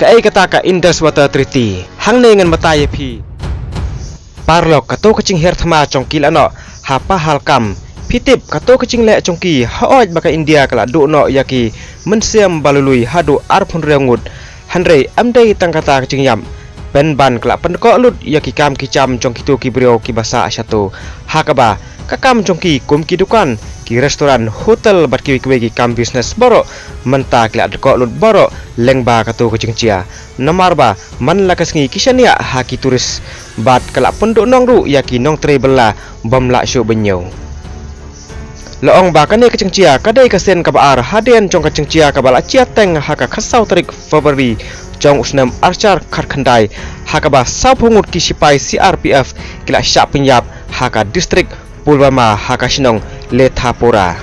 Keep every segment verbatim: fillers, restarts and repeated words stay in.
Kaei kata ka Indus Water Treaty? Hangne ngan batai ïa phi. Paralok, kato ka jinghiar thma jong ki la noh ha Pahalgam. Phi tip kato ka jingleh jong ki, hooid ba ka India ka la duh noh ïa ki mynsiem ba lui-lui haduh arphew hynriew ngut. Hynrei ym dei tang kata ka jingïap, pynban ka la pynkoh lut ïa ki kam ki jam jong kito ki briew kiba sah shato. Ha kaba ka kam jong ki kum ki dukan, ki restaurant, hotel bad kiwei kiwei ki kam business baroh mynta ki la dkoh lut baroh lyngba kato ka jingjia. Namar ba man la ka sngi ki shaniah ha ki tourist bad ka la pynduh nong ruh ïa ki nongtrei bylla bym lah shuh ban ñiew. La ong ba kane ka jingjia ka dei ka sien kaba ar hadien jong ka jingjia kaba la jia teng ha ka khatsaw tarik February jong u snem arhajar khatkhyndai, ha kaba sawphew ngut ki sipai C R P F ki la shah pynïap ha ka district Pulwama ha ka shnong Lethapura.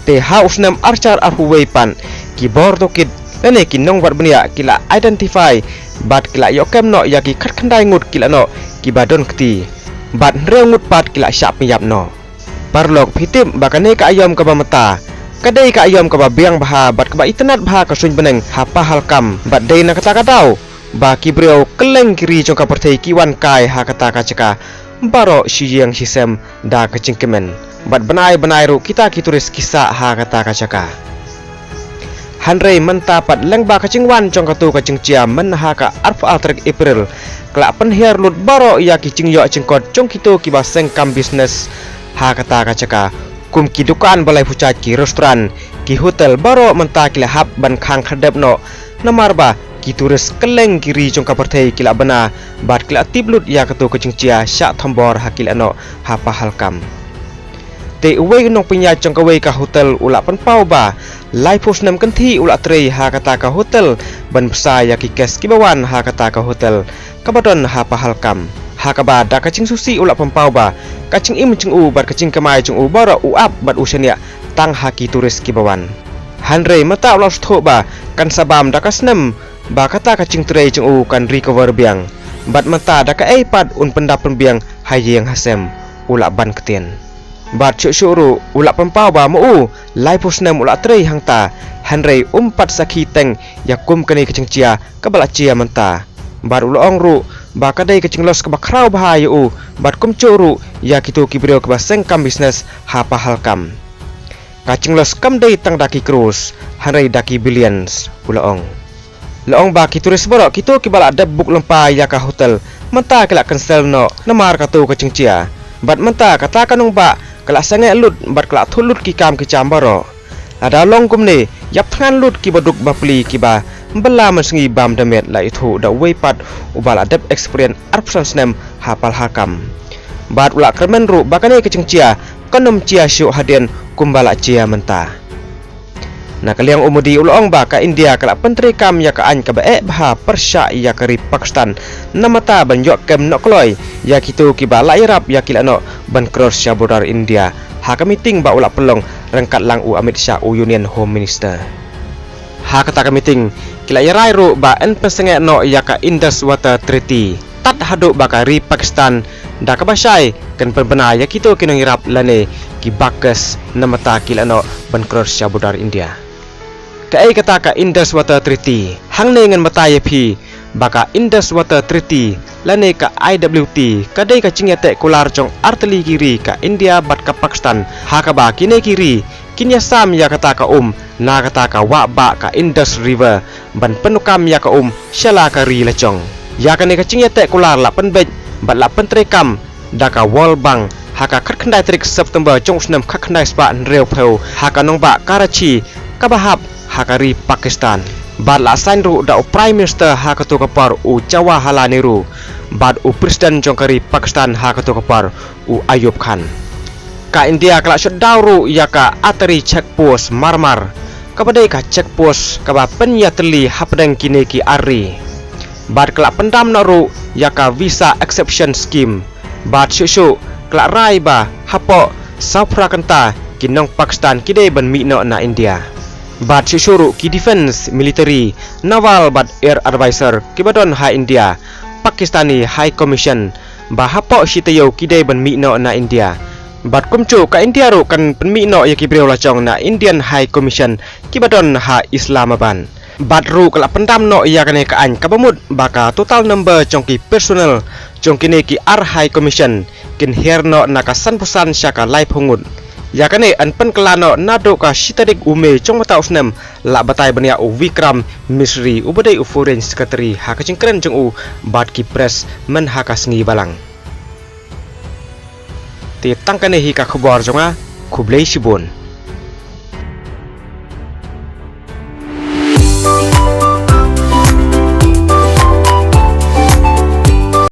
Te ha u snem arhajar arphew wei pat, ki bor tohkit lane ki nongwad bniah ki la identify bad ki la ïoh kem noh ïa ki khatkhyndai ngut ki la noh kiba don kti, bad hynriew ngut pat ki la shah pynïap noh. Paralok, phi tip ba kane ka aïom kaba mynta ka dei ka aïom kaba biang bha bad kaba itynnad bha ka suiñ bneng ha Pahalgam, bad dei na kata ka daw ba ki briew kylleng ki ri jong ka pyrthei ki wan kai ha kata ka jaka baroh shi ïing shi sem da ka jingkmen, bad bnai bnai ruh kita ki tourist ki sah ha kata ka jaka. Hynrei mynta pat lyngba ka jingwan jong kato ka jingjia mynha ka arphew ar tarik April, ka la pynhiar lut baroh ïa ki jingïoh jingkot jong kito kiba seng kam business ha kata ka jaka, kum ki dukan ba laiphew jait, ki restaurant, ki hotel baroh mynta ki la hap ban khang khyrdep noh. Namar ba ki tourist kylleng ki ri jong ka pyrthei ki la bna bad ki la tip lut ïa kato ka jingjia shah thombor ha ki la noh ha Pahalgam. Te uwei u nongpynïaid jong kawei ka hotel u la pynpaw ba laiphew snem kynthih u la trei ha kata ka hotel ban bsa ïa ki guest kiba wan ha kata ka hotel kaba don ha Pahalgam. Ha kaba da ka jingsngewsih u la pynpaw ba ka jingim jong u bad ka jingkamai jong u baroh u ap bad u shaniah tang ha ki tourist kiba wan. Hynrei mynta u la sngewthuh ba kan sa bam da ka snem ba kata ka jingtrei jong u kan recover biang. Bad mynta da kaei pat un pyndap pynbiang ha ïing ha sem, u la ban ktien. Bad shuh shuh ruh u la pynpaw ba ma u laiphew snem u la trei hangta, hynrei um pat sakhi teng ïa kum kane ka jingjia kaba la jia mynta. Bad u la ong ruh ba ka dei ka jingloss kaba khraw bha ïa u bad kumjuh ruh ïa kito ki briew kiba seng kam business ha Pahalgam. Ka jingloss kam dei tang da ki crores, hynrei da ki billions, u la ong. La ong ba ki tourist baroh kito kiba la dep book lypa ïa ka hotel mynta ki la cancel noh namar kato ka jingjia. Bad mynta kata ka nongbah ka la sangeh lut bad ka la thut lut ki kam ki jam baroh. Lada long kumne, ïap thngan lut kiba duk bapli kiba bylla mynsngi bam da met, la ïathuh da uwei pat uba la dep experience arphew san snem ha Pahalgam. Bad u la kyrmen ruh ba kane ka jingjia kan ym jia shuh hadien kumba la jia mynta. Na ka liang u Modi u la ong ba ka India ka la pyntreikam ïa ka aiñ kaba eh bha pyrshah ïa ka ri Pakistan, namar ban ïoh kem noh kloi ïa kito kiba la ïarap ïa ki la noh ban cross sha border India. Ha ka meeting ba u la pynlong ryngkat lang u Amit Shah, u Union Home Minister. Ha kata ka meeting ki la ïarai ruh ba yn pynsangeh noh ïa ka Indus Water Treaty tad haduh ba ka ri Pakistan da kaba shai kan pynbna ïa kito ki nongïarap lane ki backers namar ki la noh ban cross sha border India. Kaei kata ka Indus Water Treaty? Hangne ngan batai ïa phi ba ka Indus Water Treaty lane ka I W T ka dei ka jingïateh kular jong artylli ki ri, ka India bad ka Pakistan, ha kaba kine ki ri kin ïasam ïa kata ka um na kata ka wah bah ka Indus River ban pyndonkam ïa ka um sha la ka ri la jong. Ïa kane ka jingïateh kular la pynbeit bad la pyntreikam da ka World Bank ha ka khatkhyndai tarik September jong u snem khatkhyndai spah hynriewphew ha ka nongbah Karachi kaba hap ha ka ri Pakistan. Bad la sign ruh da u Prime Minister ha kato ka por, u Jawaharlal Nehru, bad u President jong ka ri Pakistan ha kato ka por, u Ayub Khan. Ka India ka la shutdown ruh ïa ka Attari check post marmar, kaba dei ka check post kaba pynïatylli hapdeng kine ki ar ri. Bad ka la pyndam noh ruh ïa ka visa exception scheme. Bad shuh shuh ka la rai ba hapoh sawphra kynta ki nong Pakistan ki dei ban mih noh na India. Bad shuh shuh ruh ki defense, military, naval bad air advisor kiba don ha India, Pakistani High Commission, ba hapoh shi taïew ki dei ban mih noh na India. Bad kumjuh ka India ruh kan pynmih noh ïa ki briew la jong na Indian High Commission kiba don ha Islamabad. Bad ruh ka la pyndam noh ïa kane ka aiñ kaba mut ba ka total number jong ki personnel jong kine ki ar High Commission kin her noh na ka sanphew san sha ka laiphew ngut. Ïa kane yn pynkylla noh naduh ka shi tarik u Mei jong mynta u snem, la batai ban ïa u Vikram Misri uba dei u Foreign Secretary ha ka jingkren jong u bad ki press mynha ka sngi Balang. Te tang kane hi ka khubor jong nga, khublei shibun.